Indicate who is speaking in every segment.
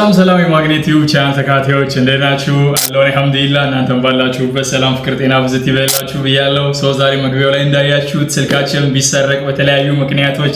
Speaker 1: ሰላም ሰላም የማግኔት ቲዩብ ቻናል ተከታታዮች፣ እንዴት ናችሁ? አለሁ አልሐምዱሊላህ። እናንተም ባላችሁበት ሰላም፣ ፍቅር፣ ጤና ብዝት ይበላችሁ ብያለሁ። So ዛሬ መግቢያው ላይ እንዳያችሁት ስልካችን ቢሰረቅ፣ በተለያዩ ምክንያቶች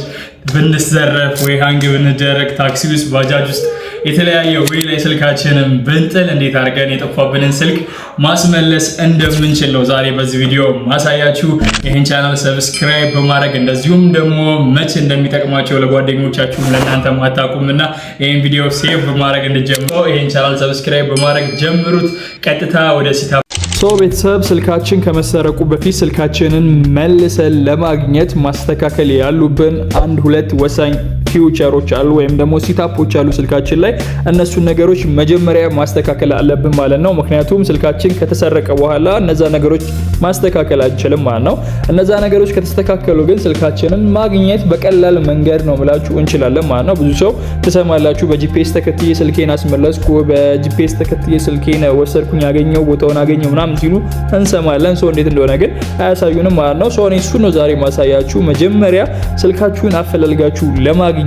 Speaker 1: ብንዘረፍ ወይ hang ብንደረግ፣ ታክሲ ውስጥ፣ ባጃጅ ውስጥ፣ የተለያየ way ላይ ስልካችንን ብንጥል እንዴት አድርገን የጠፋብንን ስልክ ማስመለስ እንደምንችል ነው ዛሬ በዚህ ቪዲዮ ማሳያችሁ። ይህን channel subscribe በማድረግ እንደዚሁም ደግሞ መቼ እንደሚጠቅማቸው ለጓደኞቻችሁም ለእናንተ አታውቁምና ይህን ቪዲዮ save በማድረግ እንድጀምሩ ይህን channel subscribe በማድረግ ጀምሩት። ቀጥታ ወደ setup።
Speaker 2: So ቤተሰብ፣ ስልካችን ከመሰረቁ በፊት ስልካችንን መልሰን ለማግኘት ማስተካከል ያሉብን አንድ ሁለት ወሳኝ feature ኦች አሉ ወይም ደግሞ setup ኦች አሉ ስልካችን ላይ። እነሱን ነገሮች መጀመሪያ ማስተካከል አለብን ማለት ነው። ምክንያቱም ስልካችን ከተሰረቀ በኋላ እነዛ ነገሮች ማስተካከል አንችልም ማለት ነው። እነዛ ነገሮች ከተስተካከሉ ግን ስልካችንን ማግኘት በቀላል መንገድ ነው ምላችሁ እንችላለን ማለት ነው። ብዙ ሰው ትሰማላችሁ፣ በ GPS ተከትዬ ስልኬን አስመለስኩ፣ በ GPS ተከትዬ ስልኬን ወሰድኩኝ፣ አገኘው፣ ቦታውን አገኘው ምናምን ሲሉ እንሰማለን። So እንዴት እንደሆነ ግን አያሳዩንም ማለት ነው። So እኔ እሱን ነው ዛሬ ማሳያችሁ። መጀመሪያ ስልካችሁን አፈላልጋችሁ ለማግኘት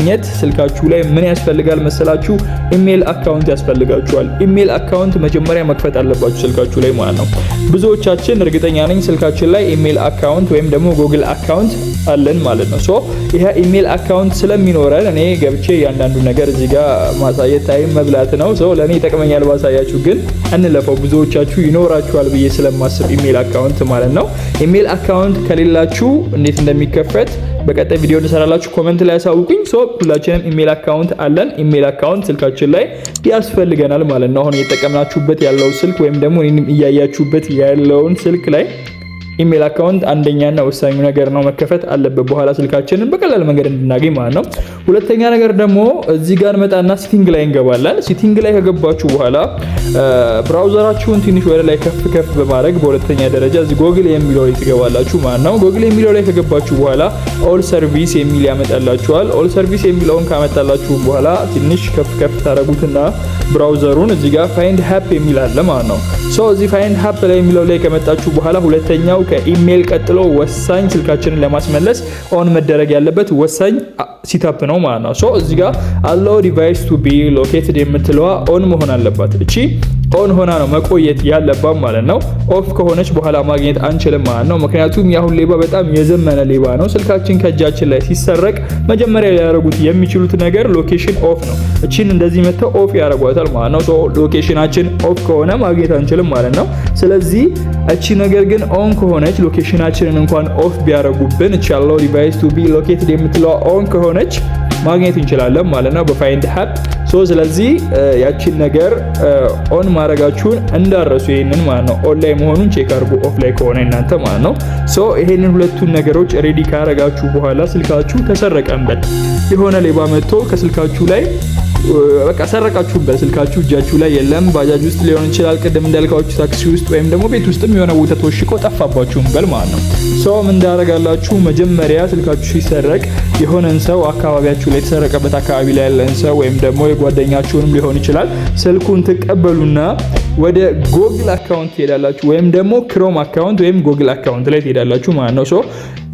Speaker 2: ስልካችሁ ላይ ምን ያስፈልጋል መሰላችሁ? Email account ያስፈልጋችኋል። Email account መጀመሪያ መክፈት አለባችሁ ስልካችሁ ላይ ማለት ነው። ብዙዎቻችን እርግጠኛ ነኝ ስልካችን ላይ email account ወይም ደግሞ Google account አለን ማለት ነው። So ይሄ email account ስለሚኖረን እኔ ገብቼ እያንዳንዱ ነገር እዚህ ጋር ማሳየት time መብላት ነው። So ለእኔ ይጠቅመኛል ባሳያችሁ፣ ግን እንለፈው። ብዙዎቻችሁ ይኖራችኋል ብዬ ስለማስብ email account ማለት ነው። Email account ከሌላችሁ እንዴት እንደሚከፈት በቀጣይ ቪዲዮ እንሰራላችሁ፣ comment ላይ ያሳውቁኝ። So ሁላችንም email account አለን። Email account ስልካችን ላይ ያስፈልገናል ማለት ነው። አሁን እየተጠቀምናችሁበት ያለው ስልክ ወይም ደግሞ እኔንም እያያችሁበት ያለውን ስልክ ላይ email account አንደኛና ወሳኙ ነገር ነው፣ መከፈት አለበት። በኋላ ስልካችንን በቀላል መንገድ እንድናገኝ ማለት ነው። ሁለተኛ ነገር ደግሞ እዚህ ጋር መጣና setting ላይ እንገባለን። Setting ላይ ከገባችሁ በኋላ browser ኣችሁን ትንሽ ወደ ላይ ከፍ ከፍ በማድረግ በሁለተኛ ደረጃ እዚህ ጎግል የሚለው ላይ ትገባላችሁ ማለት ነው። ጎግል የሚለው ላይ ከገባችሁ በኋላ all service የሚል ያመጣላችኋል። All service የሚለውን ካመጣላችሁ በኋላ ትንሽ ከፍ ከፍ ታደርጉትና browser ኡን እዚህ ጋር find help የሚል አለ ማለት ነው። So እዚህ find help ላይ የሚለው ላይ ከመጣችሁ በኋላ ሁለተኛው ከኢሜል ቀጥሎ ወሳኝ ስልካችንን ለማስመለስ on መደረግ ያለበት ወሳኝ setup ነው ማለት ነው። So እዚህ ጋር allow device to be located የምትለዋ on መሆን አለባት። እቺ on ሆና ነው መቆየት ያለባት ማለት ነው። Off ከሆነች በኋላ ማግኘት አንችልም ማለት ነው። ምክንያቱም የአሁን ሌባ በጣም የዘመነ ሌባ ነው። ስልካችን ከእጃችን ላይ ሲሰረቅ መጀመሪያ ሊያደርጉት የሚችሉት ነገር location off ነው። እቺን እንደዚህ መጥተው off ያደርጓታል ማለት ነው። So location ኣችን off ከሆነ ማግኘት አንችልም ማለት ነው። ስለዚህ እቺ ነገር ግን on ከሆነች፣ location ኣችንን እንኳን off ቢያደርጉብን፣ እቺ allow device to be located የምትለዋ on ከሆነች ማግኘት እንችላለን ማለት ነው በ find help። So ስለዚህ ያቺን ነገር on ማድረጋችሁን እንዳትረሱ፣ ይሄንን ማለት ነው። On ላይ መሆኑን check አድርጉ፣ off ላይ ከሆነ እናንተ ማለት ነው። So ይሄንን ሁለቱን ነገሮች ready ካረጋችሁ በኋላ ስልካችሁ ተሰረቀ እንበል፣ የሆነ ሌባ መጥቶ ከስልካችሁ ላይ በቃ ሰረቃችሁበት፣ ስልካችሁ እጃችሁ ላይ የለም። ባጃጅ ውስጥ ሊሆን ይችላል፣ ቅድም እንዳልኳችሁ ታክሲ ውስጥ ወይም ደግሞ ቤት ውስጥም የሆነ ቦታ ተወሽቆ ጠፋባችሁ እንበል ማለት ነው። So ምን እንዳረጋላችሁ፣ መጀመሪያ ስልካችሁ ሲሰረቅ የሆነን ሰው፣ አካባቢያችሁ ላይ የተሰረቀበት አካባቢ ላይ ያለን ሰው ወይም ደግሞ የጓደኛችሁንም ሊሆን ይችላል፣ ስልኩን ትቀበሉና ወደ Google account ትሄዳላችሁ ወይም ደግሞ Chrome account ወይም Google account ላይ ትሄዳላችሁ ማለት ነው። So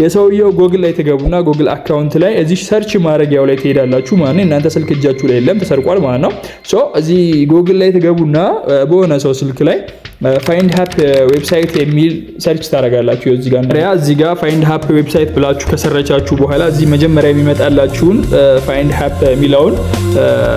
Speaker 2: የሰውየው ጎግል ላይ ትገቡና Google account ላይ እዚህ search ማድረጊያው ላይ ትሄዳላችሁ ማለት ነው። እናንተ ስልክ እጃችሁ ላይ የለም፣ ተሰርቋል ማለት ነው። So እዚህ ጎግል ላይ ትገቡና በሆነ ሰው ስልክ ላይ find help website የሚል search ታደርጋላችሁ። እዚህ ጋር find help website ብላችሁ ከ search ኣችሁ በኋላ እዚህ መጀመሪያ የሚመጣላችሁን find help የሚለውን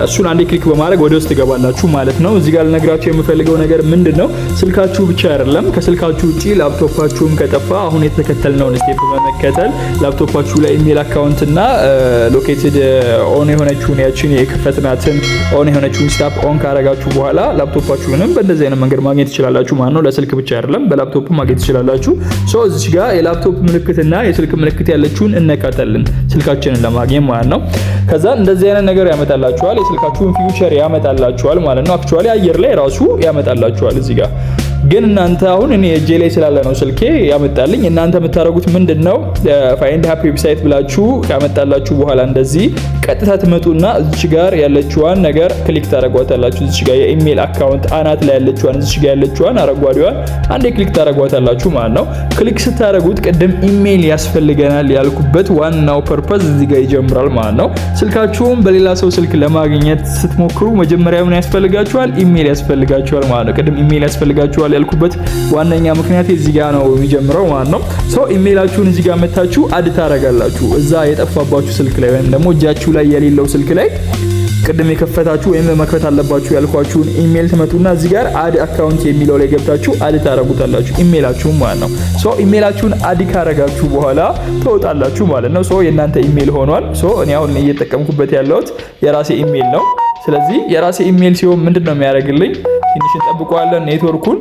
Speaker 2: እሱን አንዴ click በማድረግ ወደ ውስጥ ትገባላችሁ ማለት ነው። እዚህ ጋር ልነግራችሁ የምፈልገው ነገር ምንድን ነው? ስልካችሁ ብቻ አይደለም። ከስልካችሁ ውጪ ላፕቶፓችሁም ከጠፋ አሁን የተከተልነውን step በመከተል ላፕቶፓችሁ ላይ email account እና located on የሆነችውን ያችን የከፈትናትን on የሆነችውን setup on ካረጋችሁ በኋላ ላፕቶፓችሁንም በእንደዚህ አይነት መንገድ ማግኘት ትችላላችሁ ማለት ነው። ለስልክ ብቻ አይደለም፣ በላፕቶፕ ማግኘት ትችላላችሁ። So እዚች ጋር የላፕቶፕ ምልክትና የስልክ ምልክት ያለችውን እነካታለን ስልካችንን ለማግኘት ማለት ነው። ከዛ እንደዚህ አይነት ነገር ያመጣላችኋል። የስልካችሁን feature ያመጣላችኋል ማለት ነው። Actually አየር ላይ ራሱ ያመጣላችኋል እዚህ ጋር። ግን እናንተ አሁን እኔ እጄ ላይ ስላለ ነው ስልኬ ያመጣልኝ። እናንተ የምታደርጉት ምንድን ነው? Find app website ብላችሁ ካመጣላችሁ በኋላ እንደዚህ ቀጥታ ትመጡና እዚች ጋር ያለችዋን ነገር click ታደርጓታላችሁ። እዚች ጋር የ email account አናት ላይ ያለችዋን፣ እዚች ጋር ያለችዋን አረንጓዴዋን አንዴ click ታደርጓታላችሁ ማለት ነው። Click ስታደርጉት ቅድም ኢሜል ያስፈልገናል ያልኩበት ዋናው purpose እዚህ ጋር ይጀምራል ማለት ነው። ስልካችሁን በሌላ ሰው ስልክ ለማግኘት ስትሞክሩ መጀመሪያ ምን ያስፈልጋችኋል? ኢሜል ያስፈልጋችኋል ማለት ነው። ቅድም ኢሜል ያስፈልጋችኋል ያልኩበት ዋነኛ ምክንያት እዚህ ጋር ነው የሚጀምረው ማለት ነው። So ኢሜላችሁን እዚህ ጋር መታችሁ add ታደርጋላችሁ፣ እዛ የጠፋባችሁ ስልክ ላይ ወይም ደግሞ እጃችሁ ላይ የሌለው ስልክ ላይ። ቅድም የከፈታችሁ ወይም መክፈት አለባችሁ ያልኳችሁን ኢሜል ትመጡና እዚህ ጋር add account የሚለው ላይ ገብታችሁ add ታደርጉታላችሁ ኢሜላችሁን ማለት ነው። So ኢሜላችሁን add ካረጋችሁ በኋላ ትወጣላችሁ ማለት ነው። So የእናንተ ኢሜል ሆኗል። So እኔ አሁን እየተጠቀምኩበት ያለሁት የራሴ ኢሜል ነው። ስለዚህ የራሴ ኢሜል ሲሆን ምንድን ነው የሚያደርግልኝ? ትንሽ እንጠብቀዋለን ኔትወርኩን።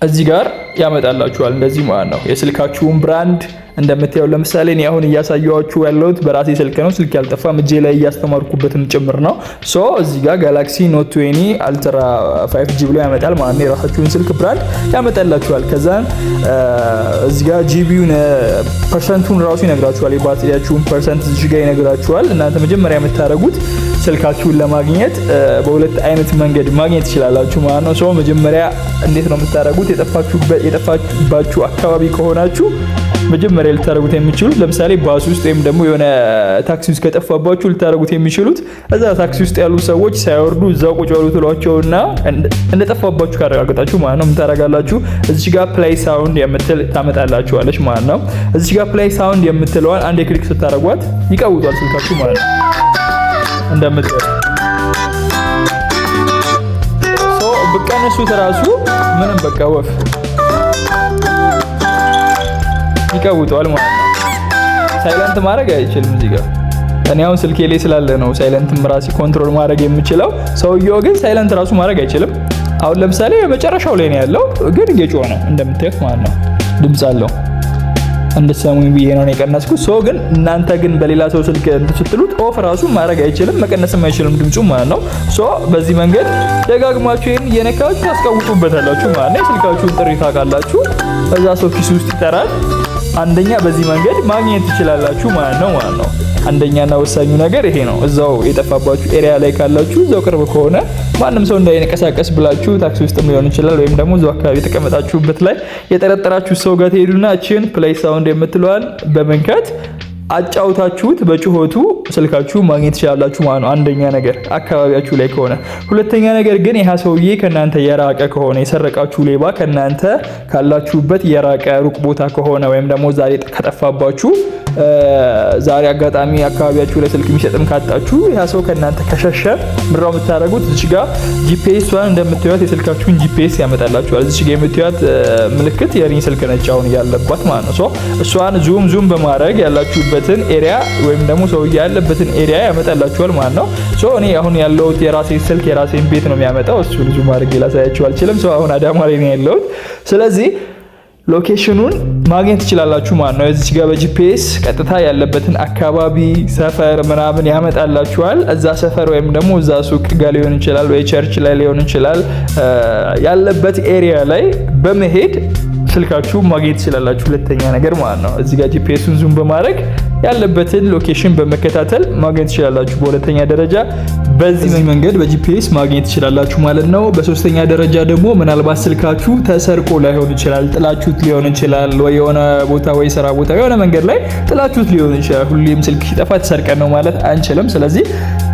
Speaker 2: እዚህ ጋር ያመጣላችኋል እንደዚህ ማለት ነው። የስልካችሁን brand እንደምታየው፣ ለምሳሌ እኔ አሁን እያሳየኋችሁ ያለሁት በራሴ ስልክ ነው። ስልክ ያልጠፋም እጄ ላይ እያስተማርኩበትም ጭምር ነው። So እዚህ ጋር Galaxy Note 20 Ultra 5G ብሎ ያመጣል ማለት ነው። የራሳችሁን ስልክ brand ያመጣላችኋል። ከዛን እዚህ ጋር GB ውን percent ኡን ራሱ ይነግራችኋል። የባትሪያችሁን percent እዚህ ጋር ይነግራችኋል። እናንተ መጀመሪያ የምታደርጉት ስልካችሁን ለማግኘት በሁለት አይነት መንገድ ማግኘት ትችላላችሁ ማለት ነው። So መጀመሪያ እንዴት ነው የምታደርጉት? የጠፋባችሁ አካባቢ ከሆናችሁ መጀመሪያ ልታደርጉት የሚችሉት፣ ለምሳሌ ባስ ውስጥ ወይም ደግሞ የሆነ ታክሲ ውስጥ ከጠፋባችሁ ልታደርጉት የሚችሉት እዛ ታክሲ ውስጥ ያሉ ሰዎች ሳይወርዱ እዛው ቁጭ በሉ ትሏቸውና እንደጠፋባችሁ ካረጋገጣችሁ ማለት ነው ምን ታደርጋላችሁ? እዚች ጋር play sound የምትል ታመጣላችኋለች ማለት ነው። እዚች ጋር play sound የምትለዋን አንድ click ስታደርጓት ይቀውጧል ስልካችሁ ማለት ነው። እንደምታዩት ብቀንሱት ራሱ ምንም በቃ ወፍ ይቀውጠዋል ማለት ነው። Silent ማድረግ አይችልም እዚህ ጋር። እኔ አሁን ስልኬ ላይ ስላለ ነው silent ም ራሴ control ማድረግ የምችለው። ሰውየው ግን silent ራሱ ማድረግ አይችልም። አሁን ለምሳሌ የመጨረሻው ላይ ነው ያለው፣ ግን እየጮኸ ነው እንደምታዩት ማለት ነው። ድምፅ አለው፣ እንድትሰሙኝ ብዬ ነው የቀነስኩት። So ግን እናንተ ግን በሌላ ሰው ስልክ እንትን ስትሉት off ራሱ ማድረግ አይችልም፣ መቀነስም አይችልም ድምፁ ማለት ነው። So በዚህ መንገድ ደጋግማችሁ ይሄን እየነካችሁ ታስቀውጡበታላችሁ ማለት ነው። የስልካችሁን ጥሪ ታውቃላችሁ፣ በዛ ሰው ኪስ ውስጥ ይጠራል። አንደኛ በዚህ መንገድ ማግኘት ትችላላችሁ ማለት ነው። አንደኛና ወሳኙ ነገር ይሄ ነው። እዛው የጠፋባችሁ area ላይ ካላችሁ፣ እዛው ቅርብ ከሆነ፣ ማንም ሰው እንዳይንቀሳቀስ ብላችሁ ታክሲ ውስጥም ሊሆን ይችላል፣ ወይም ደግሞ እዛው አካባቢ የተቀመጣችሁበት ላይ የጠረጠራችሁ ሰው ጋር ትሄዱና እችን play sound የምትለዋን በመንካት አጫውታችሁት በጩኸቱ ስልካችሁ ማግኘት ትችላላችሁ ማለት ነው። አንደኛ ነገር አካባቢያችሁ ላይ ከሆነ። ሁለተኛ ነገር ግን ይህ ሰውዬ ከእናንተ የራቀ ከሆነ፣ የሰረቃችሁ ሌባ ከእናንተ ካላችሁበት የራቀ ሩቅ ቦታ ከሆነ፣ ወይም ደግሞ ዛሬ ከጠፋባችሁ ዛሬ አጋጣሚ አካባቢያችሁ ላይ ስልክ የሚሸጥም ካጣችሁ፣ ያ ሰው ከእናንተ ከሸሸ ምንድነው የምታደርጉት? እዚች ጋር GPS ዋን እንደምታዩት የስልካችሁን GPS ያመጣላችኋል። እዚች ጋር የምታዩት ምልክት የኔ ስልክ ነች አሁን ያለባት ማለት ነው። So እሷን zoom zoom በማድረግ ያላችሁበትን area ወይም ደግሞ ሰውዬ ያለበትን area ያመጣላችኋል ማለት ነው። So እኔ አሁን ያለሁት የራሴ ስልክ የራሴን ቤት ነው የሚያመጣው። እሱን zoom አድርጌ ላሳያችሁ አልችልም። So አሁን አዳማ ላይ ነው ያለሁት። ስለዚህ location ኑን ማግኘት ትችላላችሁ ማለት ነው። እዚች ጋር በ GPS ቀጥታ ያለበትን አካባቢ፣ ሰፈር ምናምን ያመጣላችኋል። እዛ ሰፈር ወይም ደግሞ እዛ ሱቅ ጋር ሊሆን ይችላል ወይ church ላይ ሊሆን ይችላል፣ ያለበት area ላይ በመሄድ ስልካችሁ ማግኘት ትችላላችሁ። ሁለተኛ ነገር ማለት ነው። እዚህ ጋር GPS ኡን zoom በማድረግ ያለበትን location በመከታተል ማግኘት ትችላላችሁ። በሁለተኛ ደረጃ በዚህ መንገድ በ GPS ማግኘት ትችላላችሁ ማለት ነው። በሶስተኛ ደረጃ ደግሞ ምናልባት ስልካችሁ ተሰርቆ ላይሆን ይችላል፣ ጥላችሁት ሊሆን ይችላል፣ ወይ የሆነ ቦታ ወይ ስራ ቦታ የሆነ መንገድ ላይ ጥላችሁት ሊሆን ይችላል። ሁሌም ስልክ ሲጠፋ ተሰርቀን ነው ማለት አንችልም። ስለዚህ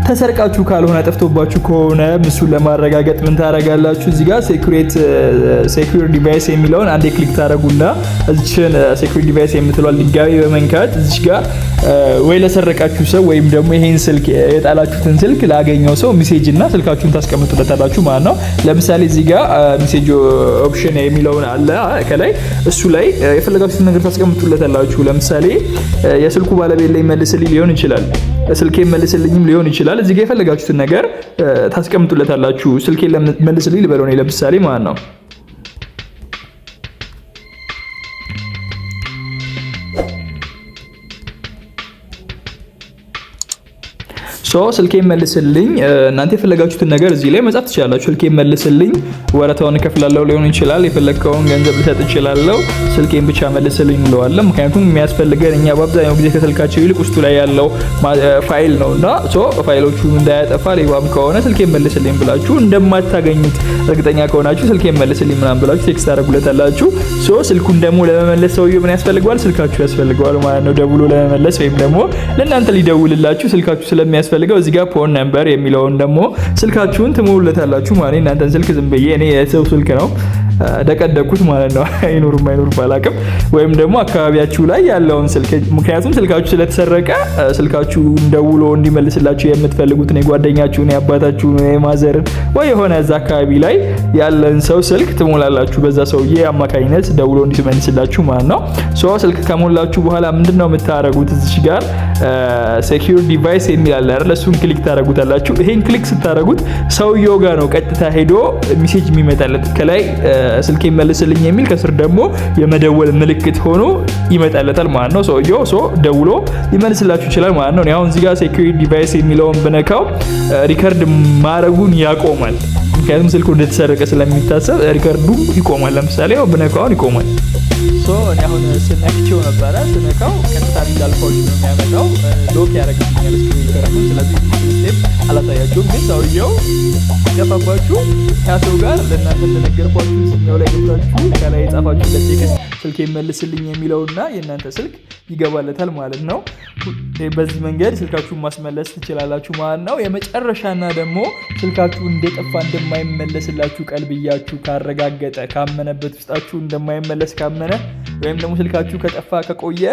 Speaker 2: ተሰርቃችሁ ካልሆነ፣ ጠፍቶባችሁ ከሆነ እሱን ለማረጋገጥ ምን ታደርጋላችሁ? እዚህ ጋር secure device የሚለውን አንዴ click ታደርጉና እዚችን secure device የምትለዋን ድጋሚ በመንካት እዚች ጋር ወይ ለሰረቃችሁ ሰው ወይም ደግሞ ይሄን ስልክ የጣላችሁትን ስልክ ላገኘው ሰው message እና ስልካችሁን ታስቀምጡለታላችሁ ማለት ነው። ለምሳሌ እዚህ ጋር message option የሚለውን አለ ከላይ፣ እሱ ላይ የፈለጋችሁትን ነገር ታስቀምጡለታላችሁ። ለምሳሌ የስልኩ ባለቤት ላይ መልስልኝ ሊሆን ይችላል፣ ስልኬን መልስልኝም ሊሆን ይችላል። እዚህ ጋር የፈለጋችሁትን ነገር ታስቀምጡለታላችሁ። ስልኬን መልስልኝ ልበለው እኔ ለምሳሌ ማለት ነው። So So ስልኬን መልስልኝ፣ እናንተ የፈለጋችሁትን ነገር እዚህ ላይ መጻፍ ትችላላችሁ። ስልኬን መልስልኝ፣ ወረታውን እከፍላለሁ ሊሆን ይችላል፣ የፈለግከውን ገንዘብ ልሰጥ እችላለሁ፣ ስልኬን ብቻ መልስልኝ እንለዋለን። ምክንያቱም የሚያስፈልገን እኛ በአብዛኛው ጊዜ ከስልካቸው ይልቅ ውስጡ ላይ ያለው ፋይል ነው እና so ፋይሎቹ እንዳያጠፋ ሌባም ከሆነ ስልኬን መልስልኝ ብላችሁ፣ እንደማታገኙት እርግጠኛ ከሆናችሁ ስልኬን መልስልኝ ምናምን ብላችሁ text ታደርጉለታላችሁ። So ስልኩን ደግሞ ለመመለስ ሰውየው ምን ያስፈልገዋል? ስልካችሁ ያስፈልገዋል ማለት ነው። ደውሎ ለመመለስ ወይም ደግሞ ለእናንተ ሊደውልላችሁ ስልካችሁ ስለሚያስፈልገው እዚህ ጋር phone number የሚለውን ደግሞ ስልካችሁን ትሞሉለታላችሁ ማለት ነው። እናንተን ስልክ ዝም ብዬ እኔ የሰው ስልክ ነው ደቀደኩት ማለት ነው። አይኑርም አይኑር ባላቅም፣ ወይም ደግሞ አካባቢያችሁ ላይ ያለውን ስልክ፣ ምክንያቱም ስልካችሁ ስለተሰረቀ ስልካችሁ ደውሎ እንዲመልስላችሁ የምትፈልጉትን የጓደኛችሁን፣ የአባታችሁን፣ የማዘርን ወይ የሆነ እዛ አካባቢ ላይ ያለን ሰው ስልክ ትሞላላችሁ። በዛ ሰውዬ አማካኝነት ደውሎ እንዲመልስላችሁ ማለት ነው። So ስልክ ከሞላችሁ በኋላ ምንድን ነው የምታደርጉት? እዚች ጋር secure device የሚል አለ አይደል? እሱን click ታደርጉታላችሁ። ይሄን click ስታደርጉት ሰውየው ጋር ነው ቀጥታ ሄዶ message የሚመጣለት። ከላይ ስልክ ይመልስልኝ የሚል፣ ከስር ደግሞ የመደወል ምልክት ሆኖ ይመጣለታል ማለት ነው። ሰውየው so ደውሎ ሊመልስላችሁ ይችላል ማለት ነው። አሁን እዚህ ጋር secure device የሚለውን ብነካው record ማድረጉን ያቆማል። ምክንያቱም ስልኩ እንደተሰረቀ ስለሚታሰብ record ኡ ይቆማል። ለምሳሌ ያው ብነካውን ይቆማል። So እኔ አሁን ስነክቼው ነበረ። ስነካው ቀጥታ እንዳልኳችሁ ነው የሚያመጣው። Lock ያደርግብኛል screen record ኡን። ስለዚህ step አላሳያችሁም። ግን ሰውየው ሲጠፋባችሁ ያ ሰው ጋር ለእናንተ እንደነገርኳችሁ እዚህኛው ላይ ገብታችሁ ከላይ የጻፋችሁለት text ስልክ መልስልኝ የሚለውና የእናንተ ስልክ ይገባለታል ማለት ነው። በዚህ መንገድ ስልካችሁን ማስመለስ ትችላላችሁ ማለት ነው። የመጨረሻና ደግሞ ስልካችሁ እንደጠፋ እንደማይመለስላችሁ ቀልብያችሁ ካረጋገጠ፣ ካመነበት፣ ውስጣችሁ እንደማይመለስ ካመነ ወይም ደግሞ ስልካችሁ ከጠፋ ከቆየ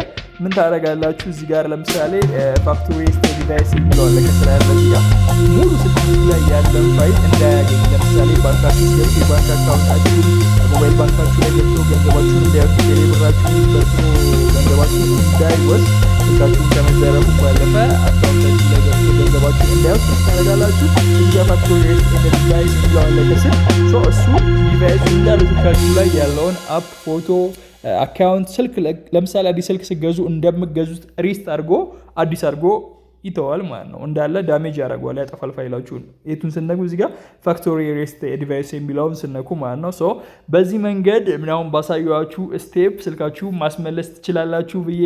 Speaker 2: ምን ታደርጋላችሁ? እዚህ ጋር ለምሳሌ factory reset device የሚለው አለ ከስራ ያለ። እዚህ ጋር ሙሉ ስልካችሁ ላይ ያለን ፋይል እንዳያገኝ፣ ለምሳሌ ባንካችሁ ገብቶ የባንክ account ኣችሁን፣ ሞባይል ባንካችሁ ላይ ገብቶ ገንዘባችሁን እንዳይወስድ፣ ቴሌብራችሁን በርቶ ገንዘባችሁን እንዳይወስድ፣ ስልካችሁን ከመዘረፉ ባለፈ account ኣችሁ ላይ ገብቶ ገንዘባችሁን እንዳይወስድ ታደርጋላችሁ። እዚህ ጋር factory reset device የሚለው አለ ከስር። እሱ device እንዳለ ስልካችሁ ላይ ያለውን app፣ ፎቶ፣ account፣ ስልክ ለምሳሌ አዲስ ስልክ ስትገዙ እንደምትገዙት reset አድርጎ አዲስ አድርጎ ይተዋል ማለት ነው። እንዳለ damage ያደርገዋል፣ ያጠፋል ፋይላችሁን። የቱን ስትነኩ? እዚህ ጋር factory reset device የሚለውን ስትነኩ ማለት ነው። So በዚህ መንገድ ምናምን ባሳየኋችሁ step ስልካችሁ ማስመለስ ትችላላችሁ ብዬ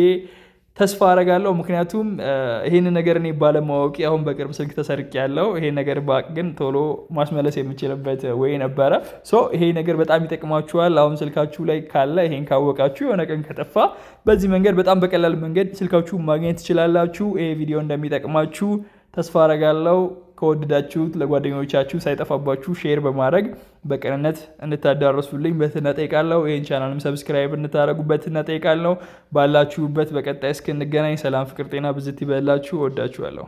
Speaker 2: ተስፋ አረጋለሁ። ምክንያቱም ይሄን ነገር እኔ ባለማወቄ አሁን በቅርብ ስልክ ተሰርቄያለሁ። ይሄን ነገር ባቅ ግን ቶሎ ማስመለስ የምችልበት way ነበረ። So ይሄ ነገር በጣም ይጠቅማችኋል። አሁን ስልካችሁ ላይ ካለ ይሄን ካወቃችሁ የሆነ ቀን ከጠፋ በዚህ መንገድ በጣም በቀላል መንገድ ስልካችሁ ማግኘት ትችላላችሁ። ይሄ ቪዲዮ እንደሚጠቅማችሁ ተስፋ አረጋለሁ። ከወደዳችሁት ለጓደኞቻችሁ ሳይጠፋባችሁ share በማድረግ በቅንነት እንድታዳረሱልኝ በትህትና እጠይቃለሁ። ይህን channel ም subscribe እንድታደርጉ በትህትና እጠይቃለሁ። ባላችሁበት በቀጣይ እስክንገናኝ ሰላም፣ ፍቅር፣ ጤና ብዝት ይበላችሁ። እወዳችኋለሁ።